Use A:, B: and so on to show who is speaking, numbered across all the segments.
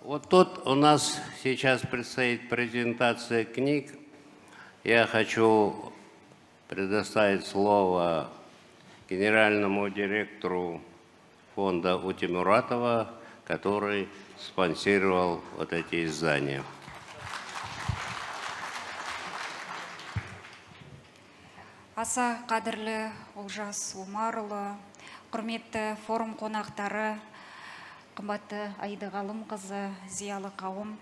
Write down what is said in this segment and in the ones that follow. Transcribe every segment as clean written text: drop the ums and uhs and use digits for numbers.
A: Вот тут у нас сейчас предстоит презентация книг. Я хочу предоставить слово генеральному директору фонда Утемуратова, который спонсировал вот эти издания.
B: Аса қадірлі Олжас Омарұлы, құрметті форум қонақтары, қымбатты Аида Ғалымқызы, зиялы қауым.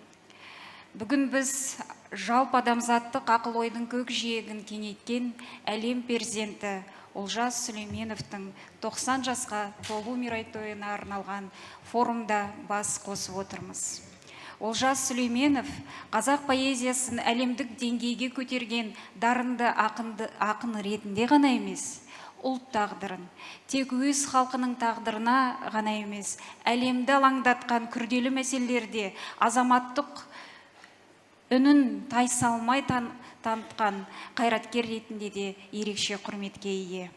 B: Бүгін біз жалпы адамзаттық ақыл ойдың көкжиегін кеңейткен әлем перзенті Олжас Сүлейменовтің 90 жасқа толу мерейтойына арналған форумда бас қосып отырмыз. Олжас Сүлейменов қазақ поэзиясын әлемдік деңгейге көтерген дарынды ақын ретінде ғана емес, ұлт тағдырын, тек өз халқының тағдырына ғана емес, әлемді алаңдатқан күрделі мәселелерде азаматтық үнін тайсалмай танытқан қайраткер ретінде де ерекше құрметке ие.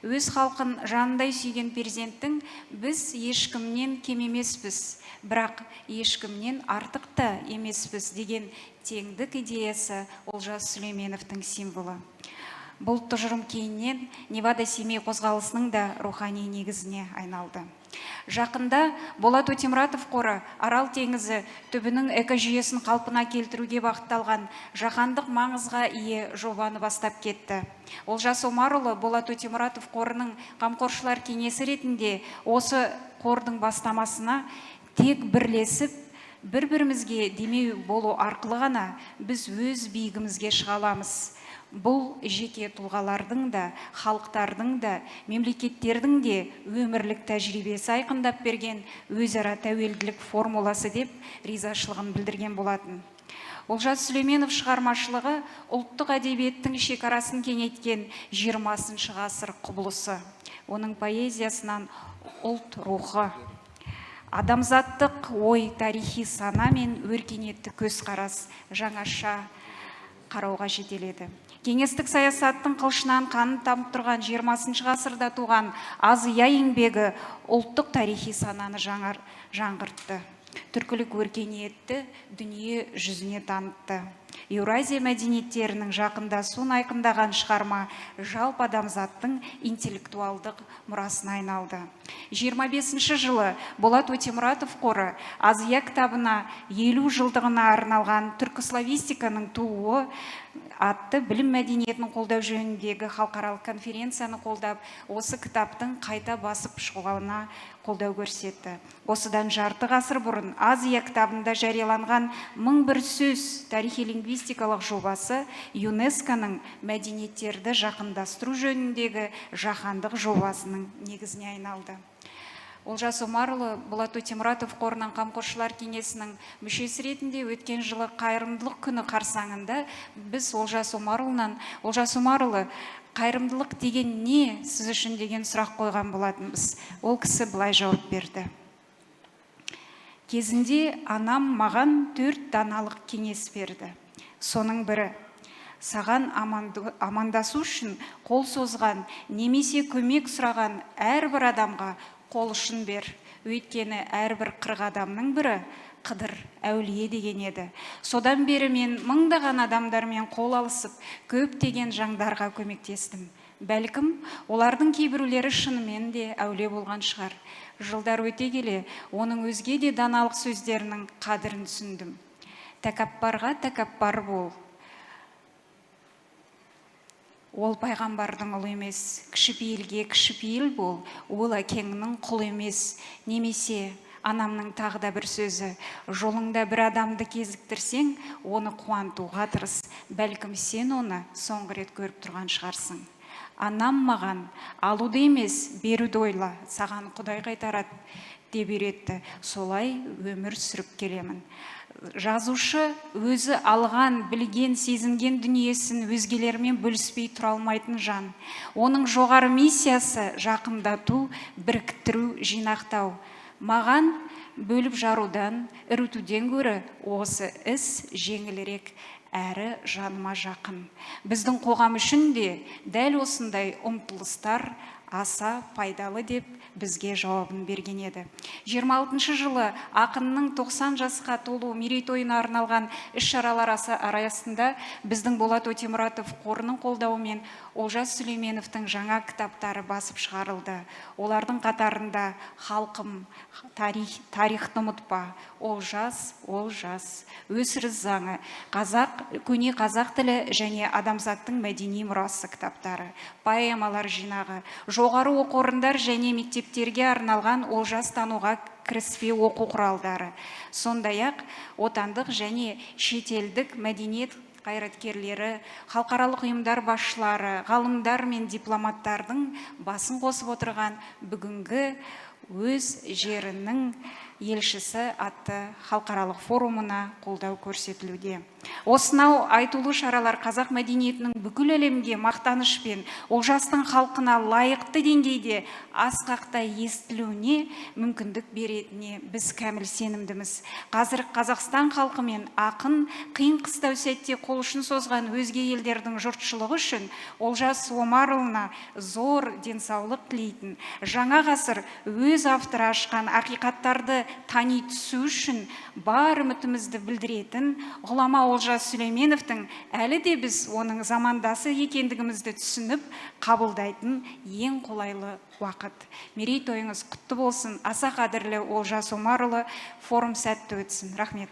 B: Өз халқын жанындай сүйген перзенттің біз ешкімнен кем емеспіз, бірақ ешкімнен артық та емеспіз деген теңдік идеясы Олжас Сүлейменовтің символы. Бұл тұжырым кейіннен Невада Семей қозғалысының да рухани негізіне айналды. Жақында Болат Өтемұратов қоры Арал теңізі түбінің экожүйесін қалпына келтіруге бағытталған жаһандық маңызға ие жобаны бастап кетті. Олжас Омарұлы Болат Өтемұратов қорының қамқоршылар кеңесі ретінде осы қордың бастамасына тек бірлесіп, бір-бірімізге демеу болу арқылы ғана біз өз биігімізге шыға аламыз. Бұл жеке тұлғалардың да, халықтардың да, мемлекеттердің де өмірлік тәжірибесі айқындап берген өзара тәуелділік формуласы деп ризашылығын білдірген болатын. Олжас Сүлейменов шығармашылығы ұлттық әдебиеттің шекарасын кеңейткен 20 ғасыр құбылысы. Оның поэзиясынан ұлт рухы, адамзаттық ой, тарихи сана мен өркениетті көзқарас жаңаша қарауға жетеледі. Кеңестік саясаттың қылышынан қанын тамып тұрған 20 ғасырда туған Азия еңбегі ұлттық тарихи сананы жаңғыртты. Түркілік өркениетті дүние жүзіне танытты. Еуразия мәдениеттерінің жақындасуын айқындаған шығарма жалпы адамзаттың интеллектуалдық мұрасына айналды. 25 жылы Болат Өтемұратов қоры Азия кітабына 50 жылдығына арналған түркіславистиканың тууы атты білім мәдениетін қолдау жөніндегі халықаралық конференцияны қолдап, осы кітаптың қайта басып шығуына қолдау көрсетті. Осыдан жарты ғасыр бұрын Азия кітабында жарияланған 1001 сөз тарихи лингвистикалық жобасы ЮНЕСКО-ның мәдениеттерді жақындастыру жөніндегі жаһандық жобасының негізіне айналды. Олжас Омарұлы Болат Өтемұратов қорының қамқоршылар кеңесінің мүшесі ретінде өткен жылы қайырымдылық күні қарсаңында біз Олжас Омарұлынан «Олжас Омарұлы, қайырымдылық деген не сіз үшін?» деген сұрақ қойған болатынбыз. Ол кісі былай жауап берді. Кезінде анам маған 4 даналық кеңес берді. Соның бірі: саған амандасу үшін қол созған немесе көмек сұраған әрбір адамға қол ұшын бер. Өйткені әрбір 40 адамның бірі Қыдыр әулие деген еді. Содан бері мен мыңдаған адамдармен қол алысып, көптеген жандарға көмектестім. Бәлкім, олардың кейбіреулері шынымен де әулие болған шығар. Жылдар өте келе, оның өзге де даналық сөздерінің қадірін түсіндім. Тәкаппарға тәкаппар бол. Ол пайғамбардың ұлы емес, кішіпейілге кішіпейіл бол, ол әкеңнің құлы емес. Немесе анамның тағы да бір сөзі: жолыңда бір адамды кезіктірсең, оны қуантуға тырыс, бәлкім сен оны соңғы рет көріп тұрған шығарсың. Анам маған алуды емес, беруді ойла, саған Құдай қайтарады деп үйретті. Солай өмір сүріп келемін. Жазушы өзі алған, білген, сезінген дүниесін өзгелермен бөліспей тұра алмайтын жан. Оның жоғары миссиясы жақындату, біріктіру, жинақтау. Маған бөліп жарудан, ірітуден гөрі осы іс жеңілірек әрі жаныма жақын. Біздің қоғам үшін де дәл осындай ұмтылыстар аса пайдалы деп бізге жауабын берген еді. 26 жылы ақынның 90 жасқа толу мерейтойына арналған іс-шаралар арасында біздің Болат Өтемұратов қорының қолдауымен Олжас Сүлейменовтің жаңа кітаптары басып шығарылды. Олардың қатарында «Халқым, тарихты ұмытпа», «Олжас, Олжас», «Өсіріс заңы», «Қазақ, көне қазақ тілі және адамзаттың мәдени мұрасы» кітаптары, поэмалар жинағы, жоғары оқу орындар және мектептерге арналған Олжас тануға кіріспе оқу құралдары, сондай-ақ отандық және шетелдік мәдениет қайраткерлері, халықаралық ұйымдар басшылары, ғалымдар мен дипломаттардың басын қосып отырған бүгінгі өз жерінің елшісі атты халықаралық форумына қолдау көрсетілуде. Осынау айтулы шаралар қазақ мәдениетінің бүкіл әлемге мақтанышпен Олжастың халқына лайықты деңгейде асқақтай естілуіне мүмкіндік беретініне біз кәміл сенімдіміз. Қазір Қазақстан халқы мен ақын қиын қыстау сәтте қол ұшын созған өзге елдердің жұртшылығы үшін Олжас Омарұлына зор денсаулық тілейтін, жаңа ғасыр өз авторы ашқан ақиқаттарды тани түсу үшін бар үмітімізді білдіретін ғұлама Олжас Сүлейменовтің әлі де біз оның замандасы екендігімізді түсініп қабылдайтын ең қолайлы уақыт. Мерейтойыңыз құтты болсын, аса қадірлі Олжас Омарұлы, форум сәтті өтсін. Рахмет.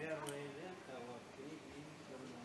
A: Первая лента, вот книги, избранные.